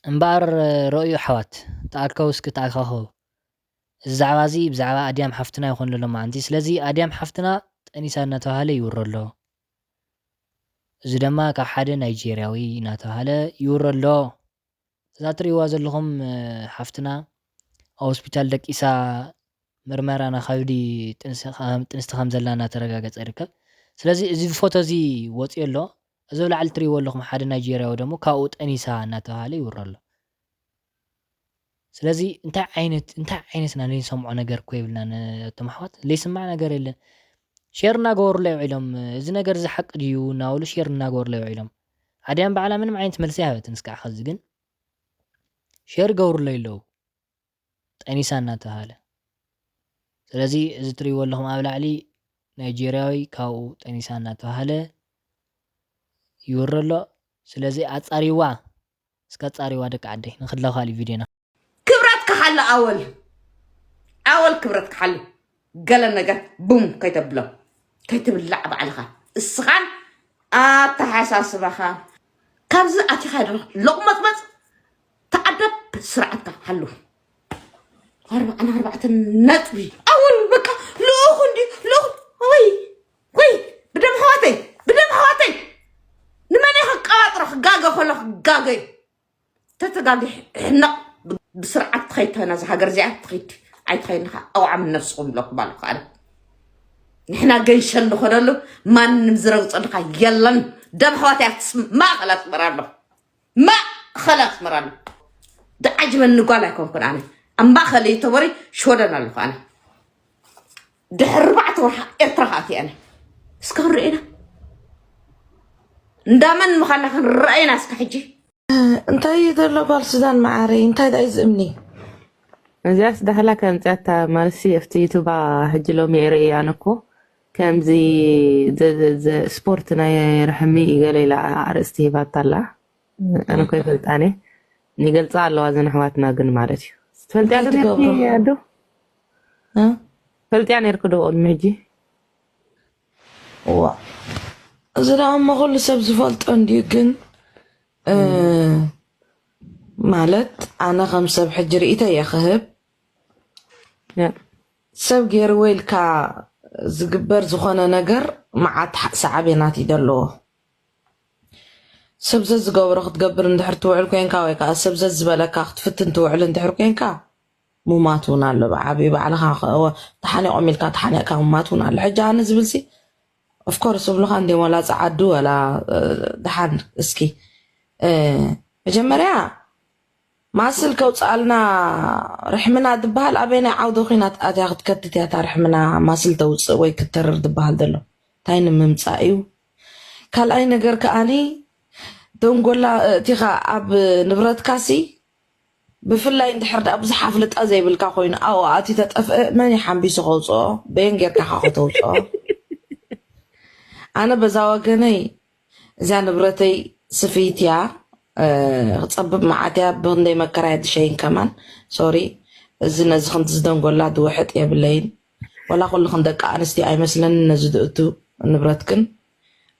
እምበኣር ረእዩ ኣሕዋት፣ ተኣከቡ እስኪ ተኣካኸቡ። እዚ ዛዕባ እዚ ብዛዕባ ኣድያም ሓፍትና ይኾን ዘሎ መዓንቲ። ስለዚ ኣድያም ሓፍትና ጠኒሳ እናተባህለ ይውረ ኣሎ። እዚ ድማ ካብ ሓደ ናይጄርያዊ እናተባህለ ይውረ ኣሎ። እዛ ትርእይዋ ዘለኹም ሓፍትና ኣብ ሆስፒታል ደቂሳ ምርመራ ናኻብዲ ጥንስቲ ከም ዘላ እናተረጋገጸ ይርከብ። ስለዚ እዚ ፎቶ እዚ ወፂኡ ኣሎ። እዚ ኣብ ላዕሊ ትርእይዎ ኣለኹም ሓደ ናይጄርያዊ ደሞ ካብኡ ጠኒሳ እናተባህለ ይውረ ኣሎ። ስለዚ እንታይ ዓይነት እንታይ ዓይነት ኢና ዘይንሰምዖ ነገር እኮ የብልና ነቶም ኣሕዋት ዘይስማዕ ነገር የለን። ሼር እናገበሩላ ይውዒሎም። እዚ ነገር እዚ ሓቂ ድዩ እናበሉ ሼር እናገበሩላ ይውዒሎም። ኣድያም ባዕላ ምንም ዓይነት መልሲ ኣይሃበትን እስካዕ ኸዚ ግን ሼር ይገብሩለይ ኣለዉ። ጠኒሳ እናተባሃለ። ስለዚ እዚ ትርእይዎ ኣለኹም ኣብ ላዕሊ ናይጄርያዊ ካብኡ ጠኒሳ እናተባሃለ ይውረ ኣሎ። ስለዚ ኣጻሪዋ፣ እስከ ኣጻሪዋ ደቂ ዓደይ፣ ንኽድላ ካልእ ቪድዮና። ክብረትካ ሓሉ ኣወል፣ ኣወል ክብረትካ ሓሉ። ገለ ነገር ቡም ከይተብሎ፣ ከይትብላዕ ባዕልኻ እስኻን ኣተሓሳስባኻ። ካብዚ ኣቲኻ ዶ ሎቕመጽመጽ ተዓደብ ስርዓትካ ሓሉ። ኣርባዓን ኣርባዕተን ነጥቢ። ኣወል በቃ ልኡኹ እንዲ ልኡኹ። ወይ ወይ ብደም ኣሕዋተይ፣ ብደም ኣሕዋተይ። ንመን እየ ከቀባጥሮ? ክጋገ ከሎ ክጋገ እዩ። ተተጋጊ ሕነቕ። ብስርዓት ትኸይድ ተኾይና እዛ ሃገር እዚኣ ትኸይድ ኣይትኸይድን ኢኻ። ኣውዓም ነብስኹም ብለኩም ኣለኹ ኣነ። ንሕና ገንሸል ንኾነሉ ማንም ዝረግጸልካ የለን። ደም ኣሕዋተይ ኣብቲ ማእኸል ኣስመራ ኣሎ። ማእኸል ኣስመራ ኣሎ። ዝዓጅበኒ ጓል ኣይኮንኩን ኣነ። ኣብ ማእኸል እዩ ተበሪ ሽወደን ኣለኹ ኣነ። ድሕሪ ኣርባዕተ ወርሓ ኤርትራ ክኣቲ ኣነ። እስከ ክንርእየና። እንዳመን ምዃንና ክንረኣየና እስከ ሕጂ። እንታይ እዩ ዘሎ ጓል ሱዳን መዓረይ? እንታይ ደኣ እዩ ዝእምኒ? እዚኣስ ዳሕላ ከምፅኣታ ማለትሲ ኣብቲ ዩቱባ ሕጂ ሎሚ እየ ርእየ ኣነ እኮ ከምዚ ዘ- ዘ- ዘ- ስፖርት ናይ ርሕሚ ገለ ኢላ ኣርእስቲ ሂባታ ኣላ። ኣነ እኮ ይፈልጣ እኔ። ይገልፃ ኣለዋ እዘን ኣሕዋትና ግን ማለት እዩ። ትፈልጥያ ዶ እንታይ ትገብሮ? ነርኪ ኣዶ? እ? ፈልጥያ ነርኪ ዶ ቅድሚ ሕጂ? እዋ፣ እዚ ደኣ እሞ ኩሉ ሰብ ዝፈልጦ እንድዩ፣ ግን፣ እ፣ ማለት ኣነ ከም ሰብ ሕጂ ርእይቶ እየ ክህብ። ያ። ሰብ ገይርዎ ኢልካ ዝግበር ዝኾነ ነገር መዓት ሓ- ሳዕቤናት እዩ ዘለዎ። ሰብ ዘዝገብሮ ክትገብር እንድሕር ትውዕል ኮንካ ወይ ከዓ ሰብ ዘዝበለካ ክትፍትን ትውዕል እንድሕር ኮንካ፣ ሙማት እውን ኣሎ። ብዓብዩ ባዕልኻ ከ- ወ- ተሓኒቖም ኢልካ ተሓኒቕካ ሙማት እውን ኣሎ። ሕጂ ኣነ ዝብልሲ ኦፍኮርስ እብሉኻ እንድዮም፣ ወላ ጸዓዱ ወላ፣ እ፣ ደሓን እስኪ፣ እ፣ መጀመርያ ማስል ከውፅኣልና ርሕምና ዝበሃል ኣበየናይ ዓውደ ኲናት ኣትያ ክትከትት እያ እታ ርሕምና ማስል ተውፅእ ወይ ክትተርር ዝበሃል ዘሎ? እንታይ ንምምፃእ እዩ? ካልኣይ ነገር ከኣኒ ደንጎላ እቲኻ ኣብ ንብረትካሲ ብፍላይ እንድሕር ደኣ ብዙሕ ኣፍልጣ ዘይብልካ ኮይኑ ኣብኡ ኣትዩ ተጠፍእ መን እዩ ሓንቢሱ ከውፅኦ? በየን ጌርካ ኸ ከተውፅኦ? ኣነ በዛ ወገነይ እዛ ንብረተይ ስፍይት እያ፣ እ፣ ክጸብብ መዓት እያ፣ ብኽንደይ መከራ እያ ትሸይን ከማን። ሶሪ፣ እዚ ነዚ ክንዲ ዝደንጎላ ድውሕጥ የብለይን። ወላ ኩልኽን ደቂ ኣንስትዮ ኣይመስለንን ነዚ ድእቱ ንብረትክን።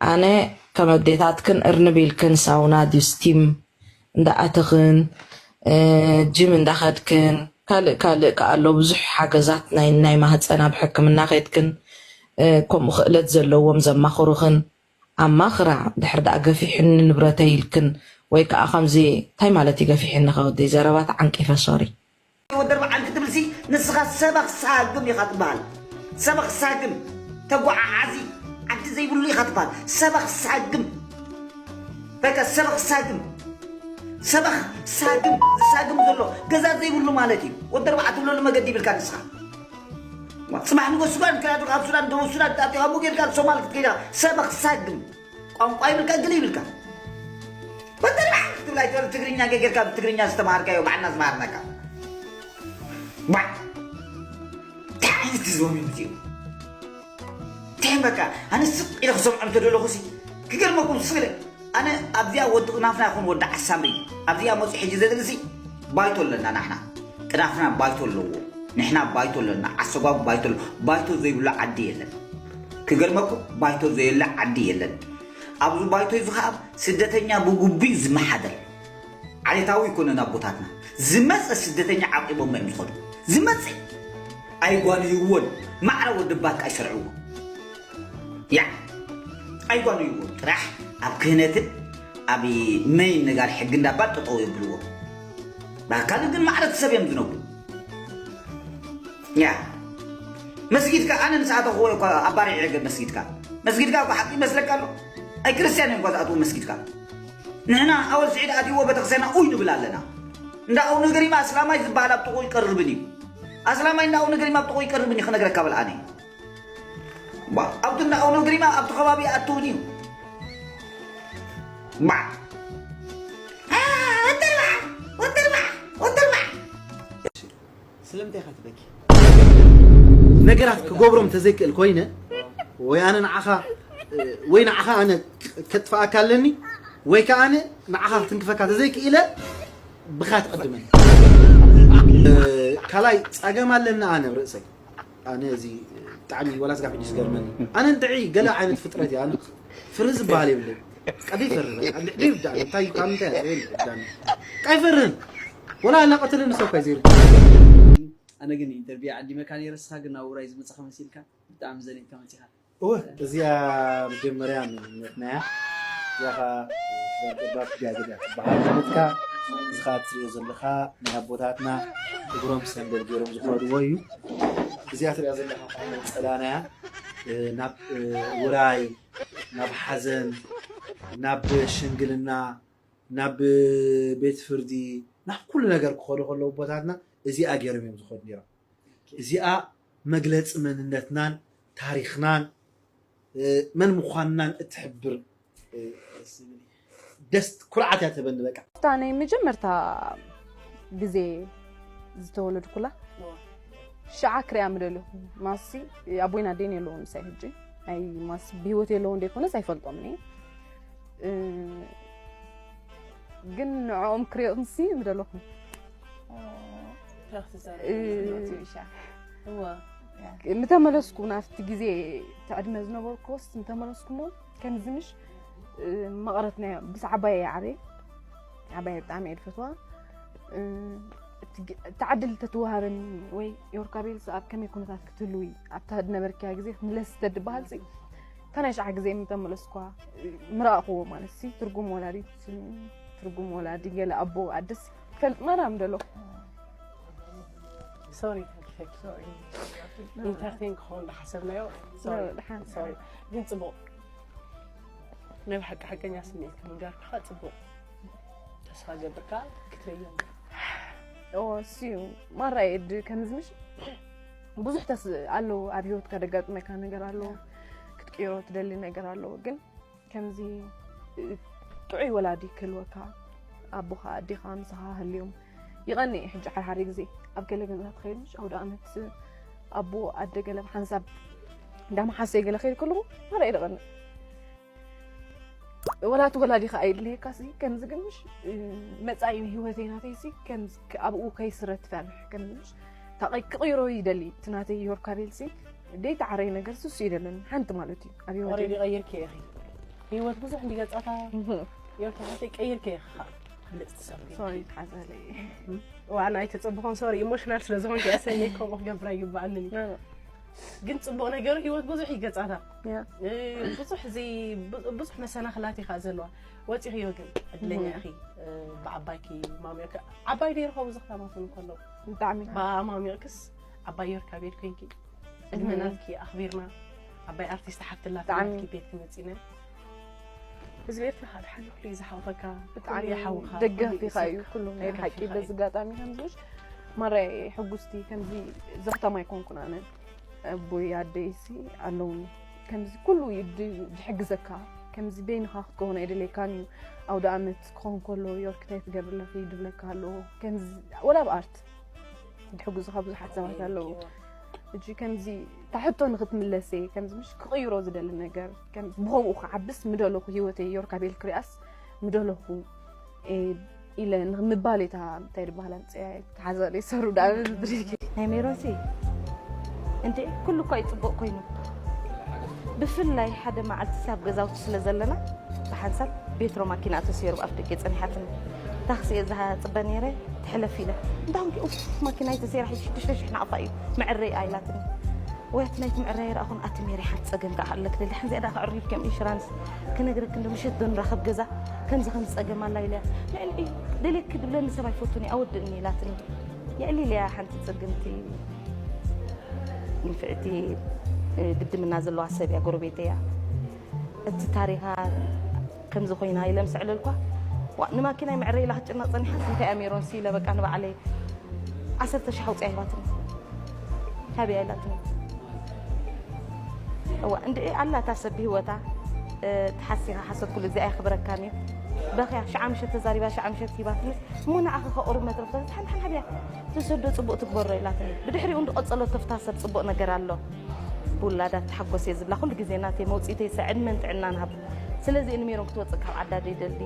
ኣነ ከም ኣዴታትክን እርንብ ኢልክን ሳውና ድዩ ስቲም እንዳኣተኽን፣ እ፣ ጅም እንዳኸድክን፣ ካልእ ካልእ ከኣ ኣሎ ብዙሕ ሓገዛት ናይ፣ ናይ ማህጸን ኣብ ሕክምና ከይድክን፣ እ፣ ከምኡ ክእለት ዘለዎም ዘማኽሩኽን ኣማኽራ። ድሕር ደኣ ገፊሕኒ ንብረተይ ኢልክን ወይ ከኣ ከምዚ እንታይ ማለት እዩ ገፊሕኒ ከወደይ ዘረባ ተዓንቂፈ ሶሪ። ወዲ ኣርብዓን ክትብልሲ ንስኻ ሰበኽ ሳግም ኢኻ ትበሃል። ሰበኽ ሳግም ተጓዓዓዚ ዓዲ ዘይብሉ ኢኻ ትበሃል። ሰበኽ ሳግም በቃ ሰበኽ ሳግም ሰበኽ ሳግም ዝሳግም ዘሎ ገዛ ዘይብሉ ማለት እዩ። ወዲ ኣርባዓ ትብለሉ መገዲ ይብልካ ንስኻ። ጽባሕ ንጎ ሱዳን ክላዱ ካብ ሱዳን ደቡብ ሱዳን ታጢኻ ሙጌድካ ሶማል ክትከይዳ ሰበኽ ሳግም ቋንቋ ይብልካ ግል ይብልካ። ወዲ ኣርባዓ ክትብል ኣይትበል ትግርኛ ገጌርካ ብትግርኛ ዝተማሃርካዮ ባዕልና ዝማሃርናካ። ባዕ እንታይ ዓይነት ህዝባዊ ምትዩ? እንታይ በቃ ኣነ ስቕ ኢለ ክሰምዖም ተደለኹሲ ክገርመኩም ስለ ኣነ ኣብዚኣ ወዲ ቅናፍና ይኹን ወዲ ዓሳምሪ ኣብዚኣ መፁ ሕጂ ዘድልሲ ባይቶ ኣለና ናሕና ቅናፍና ባይቶ ኣለዎ ንሕና ባይቶ ኣለና ዓሰጓጉ ባይቶ ኣለዎ ባይቶ ዘይብሉ ዓዲ የለን ክገርመኩም ባይቶ ዘየለ ዓዲ የለን ኣብዚ ባይቶ እዚ ከዓ ስደተኛ ብጉቡይ ዝመሓደር ዓሌታዊ ኣይኮነን ኣቦታትና። ዝመፀ ስደተኛ ዓቂቦም እዮም ዝኸዱ። ዝመፀ ኣይጓንይዎን። ማዕረ ወዲ ባካ ይሰርዕዎ። ያ ኣይጓንይዎ። ጥራሕ ኣብ ክህነትን ኣብ መይን ነጋር ሕጊ እንዳባ ጠጠው የብልዎ። ብኣካል ግን ማዕረ ሰብ እዮም ዝነብሩ። ያ መስጊድካ ኣነ ንስኣተኽዎ እኳ ኣባሪዕ ገብ መስጊድካ መስጊድካ እኳ ሓቂ ይመስለካ ኣሎ። ኣይ ክርስቲያን እዮም እኳ ዝኣትዉ መስጊድካ። ንሕና ኣወል ስዒድ ኣትይዎ ቤተክርስትያንና ኡይ ንብል ኣለና። እንዳ ኣቡነ ገሪማ ኣስላማይ ዝበሃል ኣብ ጥቑ ይቀርብን እዩ። ኣስላማይ እንዳ ኣቡነ ገሪማ ኣብ ጥቑ ይቀርብን እዩ ክነግረካ በል ኣነ። ባ ኣብቲ እንዳ ኣቡነ ገሪማ ኣብቲ ከባቢ ኣትውን እዩ። ባ ወተርባ ወተርባ ወተርባ ስለምንታይ ኢኻ ትበኪ? ነገራት ክገብሮም ተዘይክእል ኮይነ ወይ ኣነ ንዓኻ ወይ ንዓኻ ኣነ ከጥፍኣካ ኣለኒ ወይ ከዓ ኣነ ንዓኻ ክትንክፈካ ተዘይክኢለ ብኻ ትቐድመኒ። ካልኣይ ጸገም ኣለኒ ኣነ ኣብ ርእሰይ። ኣነ እዚ ብጣዕሚ ወላ ስጋብ ሕጂ ዝገርመኒ ኣነ እንጥዒ ገለ ዓይነት ፍጥረት እየ። ኣነ ፍርህ ዝበሃል የብለይ። ቀዲ ይፈርህ በቃ። ድሕሪ ይርዳእ እንታይ ካብ ምንታይ እየ ይርዳእ። ቀይ ፈርህን ወላ ኣላ ቀተለኒ ሰብ ካይ ዘይርዳእ። ኣነ ግን ኢንተርቪው ዓዲመካ ነይረ፣ ንስኻ ግን ናብ ውራይ ዝመጻኻ መሲልካ ብጣዕሚ ዘኒትካ መጺኻ። እወ እዚኣ መጀመርያ መንነትና እያ። እዚኣ ኸዓ ዘርገባ ፍድያ ገዳ ትበሃል ማለት እያ። እዚ ኸዓ እትሪኦ ዘለኻ ናይ ኣቦታትና እግሮም ሰንደል ገይሮም ዝኸድዎ እዩ። እዚኣ ትሪኣ ዘለኻ ኸዓ ነጸላና እያ። እ፣ ናብ እ፣ ውራይ፣ ናብ ሓዘን፣ ናብ ሽምግልና፣ ናብ ቤት ፍርዲ፣ ናብ ኩሉ ነገር ክኸዱ ከለዉ ኣቦታትና እዚኣ ገይሮም እዮም ዝኸዱ ነይሮም። እዚኣ መግለፂ መንነትናን ታሪኽናን እ፣ መን ምዃንናን እትሕብር እ፣ ደስ ኩርዓት እያ ትህበኒ በቃ። እታ ናይ መጀመርታ ግዜ ዝተወለድኩላ ሽዓ ክሪኣ ምደለኹ ማሲ ኣቦይን ኣደይን የለውን ምሳይ ሕጂ ናይ ማሲ ብህይወት የለውን ደይኮነስ ኣይፈልጦምን እየ እ፣ ግን ንዕኦም ክሪኦምሲ ምደለኹ ምተመለስኩ ናብቲ ግዜ እቲ ዕድመ ዝነበርኩዎስ ምተመለስኩሞ ከምዚ ምሽ መቐረት ናይ ብስ ዓባየ እየ ዓበየ ዓባየ ብጣዕሚ እየ ድፈትዋ እቲ ዕድል ተትወሃበኒ ወይ ዮርካቤልስ ኣብ ከመይ ኩነታት ክትህልዊ ኣብታ ዝነበርክያ ግዜ ክትምለስ ተድበሃልሲ እታ ናይ ሸዓ ግዜ ምተመለስኳ ምረኣኽዎ ማለት ሲ ትርጉም ወላዲት ትርጉም ወላዲ ገለ ኣቦ ኣደስ ክፈልጥ ማራ ምደሎ ሶሪ ኢንተርቴን ክኸውን ዝሓሰብናዮ ሶሪ ግን ፅቡቕ ናይ ብሓቂ ሓቀኛ ስምዒት ክንገርካ ፅቡቕ ተስፋ ገብርካ ክትርእዮም እሱ ማራ የድ ከምዚ ምሽ ብዙሕ ተስ ኣለዉ ኣብ ህይወትካ ደጋጥመካ ነገር ኣለዉ ክትቅይሮ ትደሊ ነገር ኣለዉ ግን ከምዚ ጥዑይ ወላዲ ክህልወካ ኣቦኻ ኣዴኻ ምሳኻ ሃልዮም ይቐኒ እዩ ሕጂ ሓድሓደ ግዜ ኣብ ገለ ገዛ ትኸይድ ምሽ ኣውደ ኣመት ኣቦ ኣደ ገለ ሓንሳብ እንዳመሓሰይ ገለ ከይድ ከለኹ ማራ ይደቐኒ ወላ እቲ ወላዲኻ ኣይድልየካ ሲ ከምዚ ግን ምሽ መጻኢ ህይወተይ ናተይ ሲ ከምዚ ኣብኡ ከይስረ ትፈርሕ ከምዚ ምሽ ታቐይ ክቕይሮ ይደሊ እቲ ናተይ ዮርካቤል ሲ ደይ ተዓረይ ነገር ሱስ ይደለኒ ሓንቲ ማለት እዩ ኣብ ህይወተይ ኦሬዲ ቀይርኪ ኢኺ ህይወት ብዙሕ እንዲገጻታ ዮርካ ሓተይ ቀይርኪ ኢኺ ብልጽቲ ሰብ ሶሪ ሓዘለይ ዋና ኣይተጸብኾን ሶሪ ኢሞሽናል ስለ ዝኾንኪ ያሰኘ ከምኡ ክገብር ኣይግባኣንን እዩ ግን ፅቡቕ ነገሩ ህይወት ብዙሕ ይገፃታ ብዙሕ እዚ ብዙሕ መሰናኽላት ኢኻ ዘለዋ ወፂኽዮ ግን ዕድለኛ ኢኺ ብዓባይኪ ማሚቕኪ ዓባይ ነይርኸ ብዙ ክታማትን ከለዉ ብጣዕሚ ብኣማሚቕክስ ዓባይ ዮርካ ቤት ኮይንኪ ዕድመ ናትኪ ኣኽቢርና ዓባይ ኣርቲስት ሓፍትላ ናትኪ ቤት ክመፂና ህዝቢ ኤርትራ ሓደ ሓንቲ ኩሉ እዩ ዝሓቑፈካ ብጣዕሚ ደገፍ ኢኻ እዩ ኩሉ ናይ ሓቂ በዚ ኣጋጣሚ ከምዝሽ ማራይ ሕጉስቲ ከምዚ ዘኽተማ ኣይኮንኩን ኣነ ኣቦይ ኣደይሲ ኣለውኒ ከምዚ ኩሉ ድሕግዘካ ከምዚ በይንኻ ክትከውን ኣይደለይካን እዩ ኣውደ ኣመት ክኸውን ከሎ ዮርክ እንታይ ትገብር ኣለኺ ድብለካ ኣለዎ ከምዚ ወላ ኣብ ኣርት ድሕግዙኻ ብዙሓት ሰባት ኣለዉ እጂ ከምዚ ታሕቶ ንክትምለሰ ከምዚ ምሽ ክቕይሮ ዝደሊ ነገር ብኸምኡ ክዓብስ ምደለኹ ህይወተይ ዮርካ ቤል ክሪኣስ ምደለኹ ኢለ ንምባል እታ እንታይ ዝበሃል ኣምፅያ ተሓዘለ ይሰሩ ዳ ብድሪኪ ናይ ሜሮንሲ እንዴ ኩሉ እኳ ይፅቡቕ ኮይኑ ብፍላይ ሓደ መዓልቲ ሳብ ገዛውቲ ስለ ዘለና ብሓንሳብ ቤትሮ ማኪና ተሰይሩ ኣብ ደገ ፀኒሓትኒ ታክሲ እየ ዝፅበ ነይረ። ትሕለፍ ኢለ እንዳኹም ኡፍ፣ ማኪናይ ተሰይራ ሕጂ ሽዱሽተ ሽሕ ናቕፋ እዩ፣ መዕረይ ኣይላትኒ። ወይ ኣቲ ናይቲ መዕረይ ረኣኹን ኣቲ ሜሪ ሓንቲ ፀገም ከዓ ኣለክ ደሊ ሓን ዝያዳ ከዕርብ ከም ኢንሹራንስ ክነግረክ እንዶ ምሸት ዶ ንራኸብ ገዛ ከምዚ ከምዚ ፀገም ኣላ ኢለያ። ልዕሊ ደሌክ ድብለኒ ሰብ ኣይፈቱን እዩ ኣወድእኒ ኢላትኒ። ልዕሊ ኢለያ ሓንቲ ፅግምቲ ንፍዕቲ ግድምና ዘለዋ ሰብ እያ፣ ጎረቤተይ እያ። እቲ ታሪኻ ከምዚ ኮይና ኢለ ምስ ዕለልኳ፣ ዋ፣ ንማኪናይ መዕረይ ኢላ ክትጭነቕ ጸኒሓ፣ እንታይ እያ ሜሮን ሲ ኢለ በቃ ንባዕለይ ዓሰርተ ሺሕ ኣውፅያ ሂባትኒ። ሃብያ ኢላትኒ። እዋ፣ እንድዒ ኣላ እታ ሰብ ብህይወታ፣ እ፣ ተሓሲኻ ሓሰብ ኩሉ እዚኣ ኣይኽብረካን እዩ። በኽያ፣ ሽዓ ምሸት ተዛሪባ፣ ሽዓ ምሸት ሂባትኒ። እሞ ንዓኺ ከ ቁሩብ መትረፍ ተትሓንሓን ሃብያ፣ ትሰዶ ጽቡቕ ትግበሮ ኢላትኒ። ብድሕሪኡ እንዶ ቀጸለቶ፣ ፍታ ሰብ ጽቡቕ ነገር ኣሎ። ብውላዳ ትሓጎስ እየ ዝብላ። ኩሉ ግዜ ናተይ መውጽኢተይ ሰ ዕድመን ጥዕናን ሃብ። ስለዚ ንሜሮን ክትወጽእ ካብ ዓዳ ዘይደሊ።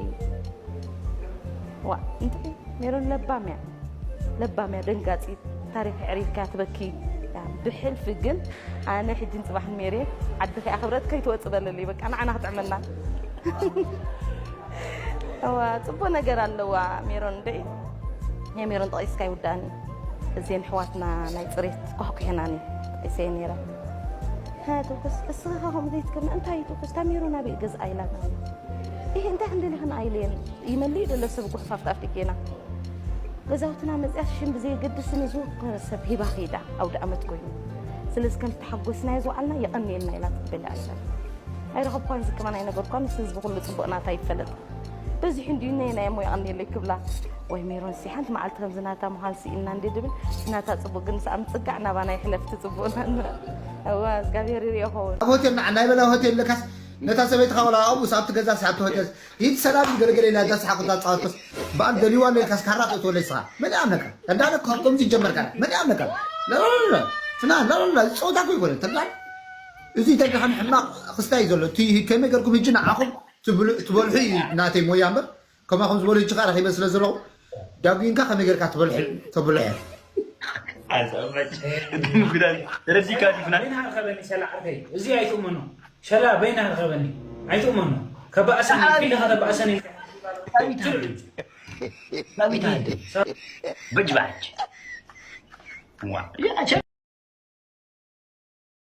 ዋ፣ እንታይ ሜሮን ለባም እያ። ለባም እያ፣ ደንጋጺት። ታሪኽ የዕሪፍካ ትበኪ። ያ፣ ብሕልፊ ግን ኣነ ሕጂን ጽባሕን ሜሬ ዓድኺ ኣኽብረት ከይትወጽእ በለለይ። በቃ ንዓና ክትዕመና። እዋ፣ ጽቡቕ ነገር ኣለዋ ሜሮን። እንደ የሜሮን ጠቒስካ ይውዳእኒ። እዘን ኣሕዋትና ናይ ጽሬት ኳሕኩሕናኒ ጠቒሰ ነይረ። ሃ፣ ትኩስ፣ እስኺ ኸ ከምኡ ዘይትገብሪ? እንታይ እዩ ትኩስ? እታ ሜሮን ኣበይ ገዝኣ ኢላትና? ይሄ እንታይ ክንደሊ ኽን ኣይለየን? ይመልእ ደሎ ሰብ ጉሕፋፍ ኣፍሪቄና። ገዛውትና መጽያ ሽም ብዘየገድስ ንዝወከረ ሰብ ሂባ ኸይዳ ኣውደ ኣመት ኮይኑ። ስለዚ ከም ተሓጎስናዮ ዝወዓልና የቐንየልና ኢላ ትበል ኣሻ። ኣይረኸብኳን ዝከማን ኣይነገርኳን፣ ምስ ህዝቢ ኩሉ ጽቡቕ ናታ ይፈለጥ። በዚሑ እንድዩ ነየናይ እሞ የቐንየለይ ክብላ። ወይ ሜሮን ሲ ሓንቲ መዓልቲ ከምዚ ናታ ምዃን ስኢልና እንዲ ድብል፣ ናታ ጽቡቕ ግን ምስ ኣምጽጋዕ ናባና ይሕለፍቲ ጽቡቕና። እዋ፣ እግዚኣብሔር ይርእዮ ኸውን። ኣብ ሆቴል ንዓ ናይ በላ ሆቴል ለካስ ነታ ሰበይትኻ ወላ ኣብኡስ ኣብቲ ገዛስ ኣብቲ ሆቴል ሂድ ሰላም ገለገለ ኢላ እዛ ሰሓቕ እዛ ጻወትኩስ በዓል ደልዋ ለልካስ ካራ ክትወለ ስኻ መን ኣምነካ? ተዳለ ካብ ከምዚ ይጀመር ካራ መን ኣምነካ? ለለለ ፍና ለለለ ጾታ እኮ ይኮነ ተዳለ እዚ ተዳለ ሕማቕ ክስታይ ዘሎ እቲ ከመይ ገርኩም ህጂ ንዓኹም ትብሉ ትበልሑ እዩ ናተይ ሞያ እምበር ከማኹም ዝበሉ ህጂ ካራ ከይበስለ ዘለኹ ዳጉንካ ከመይ ገርካ ትበልሑ ተብልሑ ኣዛመጭ ምጉዳል ተረዲካ ዲፍና በይንኻ ርኸበኒ ሸላ ዓርከይ፣ እዚ ኣይትእመኖ። ሸላ በይንኻ ርኸበኒ፣ ኣይትእመኖ። ከባእሰኒ፣ ኢልካ ተባእሰኒ። በጅባጅ